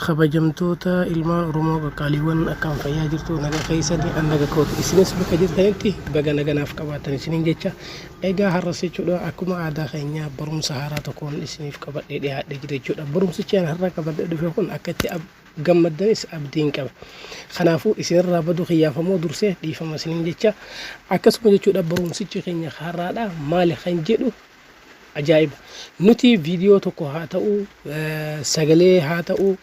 Kabajamtoota ilmaan Oromoo qaqqaaliiwwan, akkam fayyaa jirtu? Naga keessanii? An naga kooti, isinis bakka jirtanitti baga naganaaf qabaattan isiniin jecha. Egaa har'as jechuudha, akkuma aadaa keenyaa barumsa haaraa tokkoon isiniif qabadhee dhiyaadhee jira jechuudha. Barumsichi an har'a qabadhee dhufe kun akka itti gammaddanis abdiin qaba. Kanaafuu isinirraa baduu kiyyaaf ammoo dursee dhiifama isiniin jecha. Akkasuma jechuudha, barumsichi keenya har'aadha maali kan jedhu ajaa'iba. Nuti viidiyoo tokko haa ta'u, sagalee haa ta'u,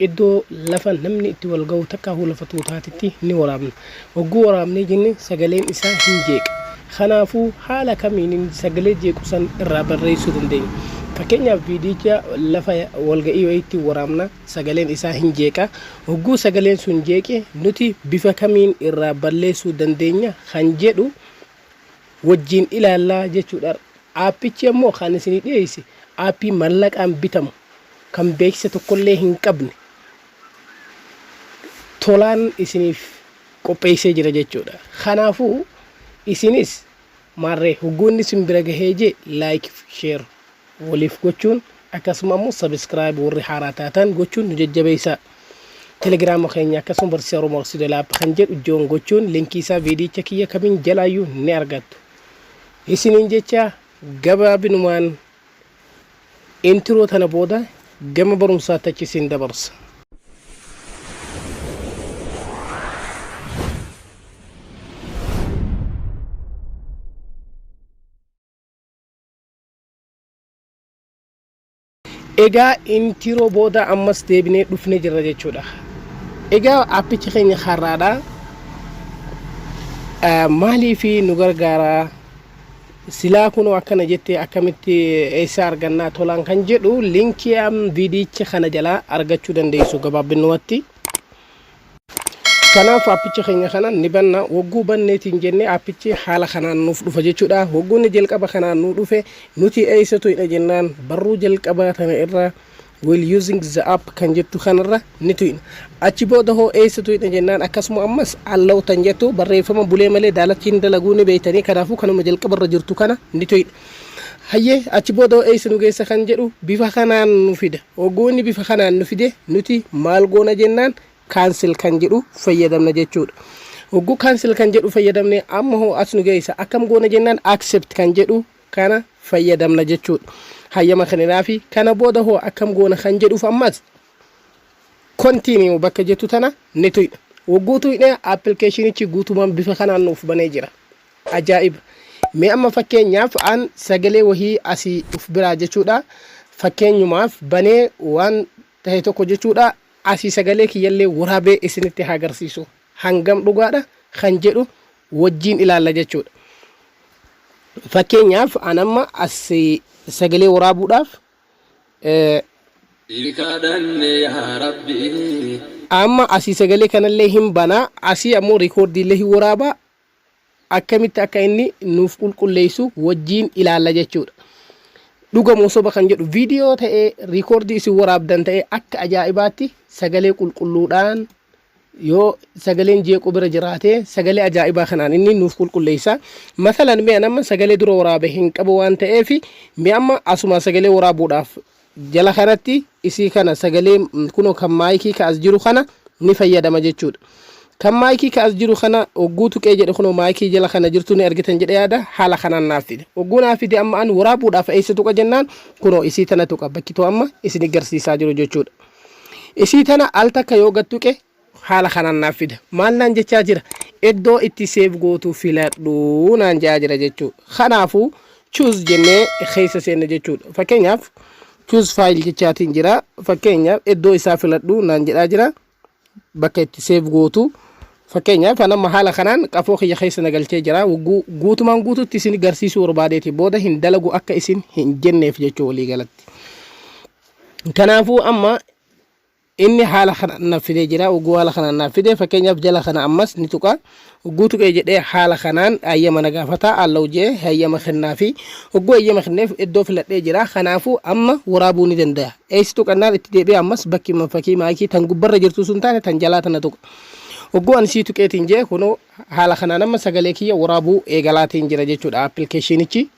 iddoo lafa namni itti wal ga'u takkaahuu lafa tuutaatitti ni waraabna. Hogguu waraabnee jenne sagaleen isaa hin jeeqa. Kanaafuu haala kamiin sagalee jeequ san irraa barreessuu dandeenya? Fakkeenyaaf, viidiyicha lafa walga'ii wayiitti waraabna, sagaleen isaa hin jeeqa. Hogguu sagaleen sun jeeqe nuti bifa kamiin irraa balleessuu dandeenya kan jedhu wajjiin ilaallaa jechuudha. Aappichi ammoo kan isinii dhiyeesse aappii mallaqaan bitamu, kan beeksisa tokkollee hin qabne, tolaan isiniif qopheessee jira jechuudha. Kanaafuu isinis maarree hogguu inni isin bira gahee jee like, share waliif gochuun, akkasuma ammoo subscribe warri haaraa taatan gochuun nu jajjabeessaa. Telegiraama keenya akkasuma Barsiisaa Oromoo Aksiidoo Laap kan jedhu join gochuun linkii isaa viidiyicha kiyya kamiin jalaayyuu ni argattu. Isiniin jecha, gabaabinumaan intiroo tana booda gama barumsaatti achi isin dabarsa. Egaa intiroo booda ammas deebinee dhufnee jirra jechuudha. Egaa aappichi keenya har'aadha. Maaliif nu gargaara? Silaa kunoo akkana jettee akkamitti eessa argannaa tolaan kan jedhu linkii viidiyicha kana jalaa argachuu dandeessu gabaabinumatti. Kanaaf aappicha keenya kana ni banna. Wagguu banneetiin jennee aappichi haala kanaan nuuf dhufa jechuudha. Wagguu inni jalqaba kanaan nuu dhufe nuti eessatu hidha jennaan, barruu jalqabaa tana irra "while using the app" kan jettu kanarra ni tuyna. Achi booda hoo eessatu hidha jennaan, akkasuma ammas "allow" tan jettu, barreeffama bulee malee daalachiin dalaguu ni beektanii, kanaafuu kanuma jalqabarra jirtu kana ni tuyna. Hayyee, achi booda hoo eessa nu geessa kan jedhu bifa kanaan nu fida. Wagguu inni bifa kanaan nu fide nuti maal goona jennaan, "cancel" kan jedhu fayyadamna jechuudha. Hogguu "cancel" kan jedhu fayyadamne amma hoo as nu geessa, akkam goona jennaan, "accept" kan jedhu kana fayyadamna jechuudha. Hayyama kenninaafi kana booda hoo akkam goona kan jedhuuf ammas "continue" bakka jettu tana ni tuyna. Hogguu tuyne appilikeeshinichi guutumaan bifa kanaan nuuf banee jira. Ajaa'iba! Mee amma fakkeenyaaf an sagalee wahii asii uf biraa jechuudha. Fakkeenyumaaf banee waan ta'e tokko jechuudha. Asii sagalee kiyyallee waraabee isinitti haa agarsiisu. Hangam dhugaadha kan jedhu wajjiin ilaalla jechuudha. Fakkeenyaaf an amma as sagalee waraabuudhaaf Kadhanne yaa Rabbi. Amma asii sagalee kanallee hin banaa, asii ammoo riikoordiillee hin waraabaa, akkamitti akka inni nuuf qulqulleessu wajjiin ilaalla jechuudha. Dhugamoo soba kan jedhu, viidiyoo ta'ee riikoordii isin waraabdan ta'ee, akka ajaa'ibaatti sagalee qulqulluudhaan, yoo sagaleen jeequu bira jiraate, sagalee ajaa'ibaa kanaan inni nuuf qulqulleessa. Masalan mee amma sagalee dura waraabe hin qabu waan ta'eef, mee amma asuma sagalee waraabuudhaaf jala kanatti isii kana sagalee kunoo kan maayikii ka as jiru kana ni fayyadama jechuudha. Kan maayikii ka as jiru kana hogguu tuqee jedhe, kunoo maayikii jala kana jirtu ni argitan jedhe yaada, haala kanaan naaf fide. Hogguu naaf fide amma an waraabuudhaaf eessa tuqa jennaan, kunoo isii tana tuqa, bakki too amma isin garsiisaa jiru jechuudha. Isii tana al takka yoo gad tuqe haala kanaan naaf fida. Maal naan jechaa jira? Iddoo itti save gootu filadhu naan jedhaa jira jechuudha. Kanaafuu "choose" jennee keessa seenna jechuudha. Fakkeenyaaf "choose file" jechaatiin jira. Fakkeenyaaf iddoo isaa filadhu naan jedhaa jira. Bakka itti save gootu. Fakkeenyaaf an amma haala kanaan qafoo kiyya keessa na galchee jira. Guutumaan guututti isin garsiisuu barbaadeeti, booda hin dalagu akka isin hin jenneef jechuu walii galatti. Kanaafuu amma inni haala kanaan naaf fidee jira. Hogguu haala kanaan naaf fide, fakkeenyaaf jala kana ammas ni tuqa. Hogguu tuqee jedhee haala kanaan hayyama na gaafata. "Allow" jee hayyama kennaa fi hogguu hayyama kenneef iddoo filadhee jira. Kanaafuu amma waraabuu ni danda'a. Eessi tuqannaan itti deebi'ee ammas bakki fakkii maayikii tan gubbarra jirtu sun taane tan jalaa tana tuqa. Hogguu ani sii tuqeetiin jee, kunoo haala kanaan amma sagalee kiyya waraabuu eegalaatiin jira jechuudha appilikeeshinichi.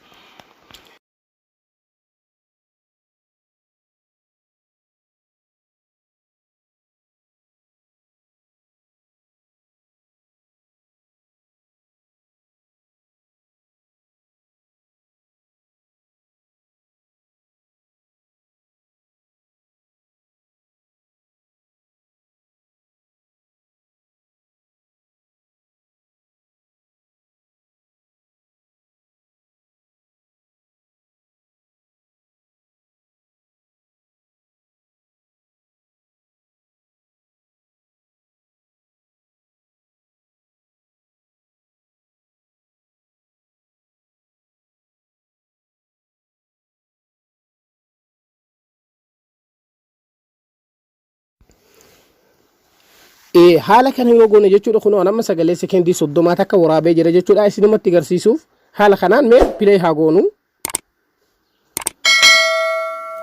Haala kana yoo goone jechuudha, kunoo amma sagalee sekendii 30 takka waraabee jira jechuudha. Isinumatti agarsiisuuf haala kanaan mee play haa goonu.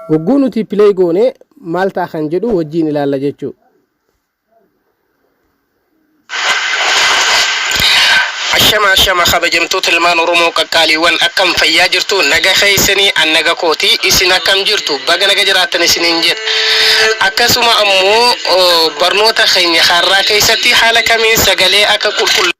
Hogguu nuti play goone maal ta'a kan jedhu wajjiin ilaalla jechuudha. Ashama ashama, kabajamtoota ilmaan Oromoo qaqqaaliiwwan, akkam fayyaa jirtu? Naga keessanii? An naga kooti. Isin akkam jirtu? Baga naga jiraattan isiniin jedha. Akkasuma ammoo barnoota keenya har'aa keessatti haala kamiin sagalee akka qulqull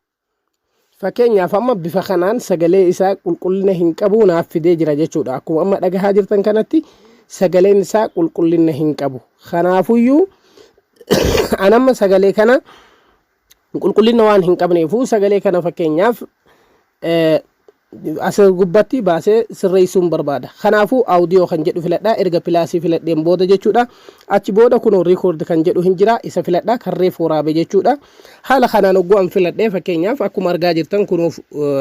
Fakkeenyaaf, amma bifa kanaan sagalee isaa qulqullina hin qabu naaf fidee jira jechuudha. Akkuma amma dhagahaa jirtan kanatti sagaleen isaa qulqullina hin qabu. Kanaafuyyuu an amma sagalee kana qulqullina waan hin qabneefu sagalee kana fakkeenyaaf as gubbatti baasee sirreessuun barbaada. Kanaafuu audio kan jedhu filadhaa. Erga plusii filadheen booda jechuudha. Achi booda kunoo record kan jedhu hin jira, isa filadhaa, kan reefu waraabe jechuudha. Haala kanaan hogguu an filadhee, fakkeenyaaf akkuma argaa jirtan kunoo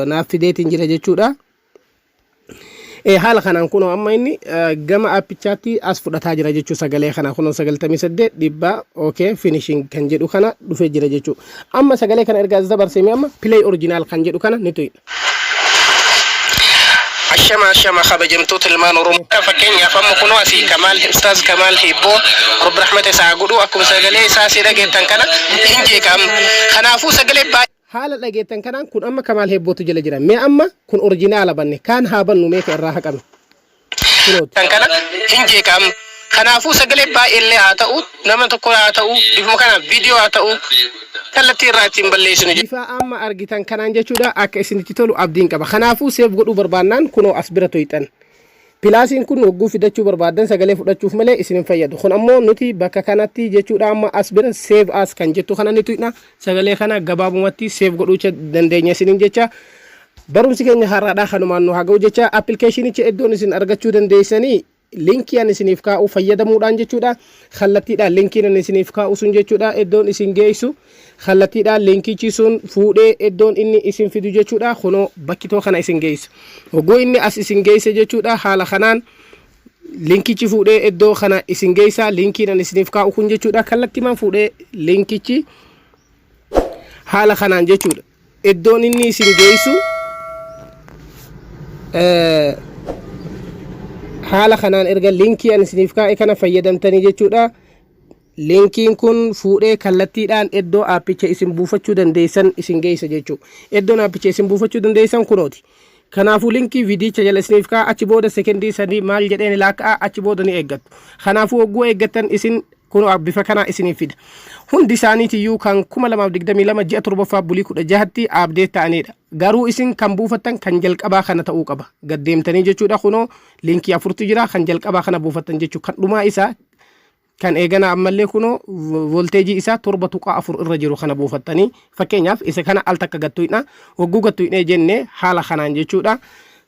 naaf fideetiin jira jechuudha. Haala kanaan kunoo amma inni gama appichaatti as fudhataa jira jechuu. Sagalee kana kunoo 98 dhibbaa, okay, finishing kan jedhu kana dhufee jira jechuu. Amma sagalee kana erga as dabarsee, amma play original kan jedhu kana ni tuqna. Ashama ashama, kabajamtoota ilmaan Oromoo. Fakkeenyaaf amma kunoo asii Kamaal, Ustaaz Kamaal Hibboo, Rabbi rahmata isaa godhu, akkuma sagalee isaa si dhageettan kana hin jeeqam. Kanaafuu sagalee baay'ee Haala dhageettan kanaan kun amma Kamaal Hebbootu jala jira. Mee amma kun originala banne, kaan haa bannu, mee ka irraa haqame. Kunooti. Kan kana hin jeeqam. Kanaafuu sagalee baay'eellee haa ta'u, nama tokko haa ta'u, bifuma kanaan viidiyoo haa ta'u, kallattii irraa ittiin balleessinu. Bifa amma argitan kanaan jechuudha, akka isinitti tolu abdiin qaba. Kanaafuu save godhuu barbaannaan kunoo as bira tuyxan. Plusiin kun hogguu fidachuu barbaaddan sagalee fudhachuuf malee isin hin fayyadu. Kun ammoo nuti bakka kanatti jechuudha, amma as bira save as kan jettu kana ni tuyna. Sagalee kana gabaabumatti save godhuu dandeenya isiniin jecha. Barumsi keenya har'aadhaa kanumaan nu haa ga'u jecha. Appilikeeshinicha iddoon isin argachuu dandeessanii linkii ani isiniif kaa'u fayyadamuudhaan jechuudha. Kallattiidhaan linkiin ani isiniif kaa'u sun jechuudha, iddoon isin geessu kallattiidhaan linkichi sun fuudhee iddoon inni isin fidu jechuudha, kunoo bakkitoo kana isin geessa. Hogguu inni as isin geesse jechuudha, haala kanaan linkichi fuudhee iddoo kana isin geessa. Linkiin ani isiniif kaa'u kun jechuudha, kallattiimaan fuudhee linkichi haala kanaan jechuudha. Iddoon inni isin geessu haala kanaan erga linkii ani isiniif kaa'e kana fayyadamtanii jechuudha. Linkiin kun fuudhee kallattiidhaan iddoo aappicha isin buufachuu dandeessan isin geessa jechuudha. Iddoon aappicha isin buufachuu dandeessan kunooti. Kanaafuu linkii viidiyicha jala isiniif kaa'a. Achi booda sekendii 3 maal jedheen laakka'a, achi booda ni eeggattu. Kanaafuu hogguu eeggattan isin kun bifa kanaa isiniif fida. Hundi isaaniitiyyuu kan 2022 ji'a torbaffaa bulii 16tti update ta'anidha. Garuu isin kan buufattan kan jalqabaa kana ta'uu qaba. Gaddeemtanii jechuudha, kunoo linkii afurtu jira, kan jalqabaa kana buufattan jechuudha. Kan dhumaa isaa kan eegana ammallee kunoo volteejii isaa 7.4 irra jiru kana buufattanii, fakkeenyaaf isa kana al takka gattuidha. Hogguu gattuidhee jenne haala kanaan jechuudha.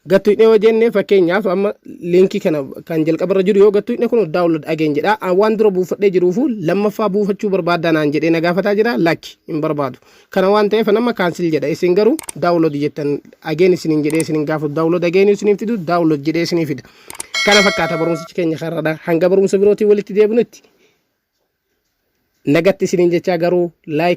Gattuidhee yoo jenne, fakkeenyaaf amma linkii kana kan jalqaba irra jiru yoo gattuidhe, kun download again jedha. Waan dura buufadhee jiruufu lammaffaa buufachuu barbaaddaa naan jedhee na gaafataa jira. Lakki, hin barbaadu. Kana waan ta'eef nama cancel jedha. Isin garuu download jettan. Again isiniin jedhee isinin gaafatu, download again isiniin fidu, download jedhee isinii fida. Kana fakkaata barumsichi keenya har'aadha. Hanga barumsa birootiin walitti deebinutti nagatti isiniin jechaa, garuu like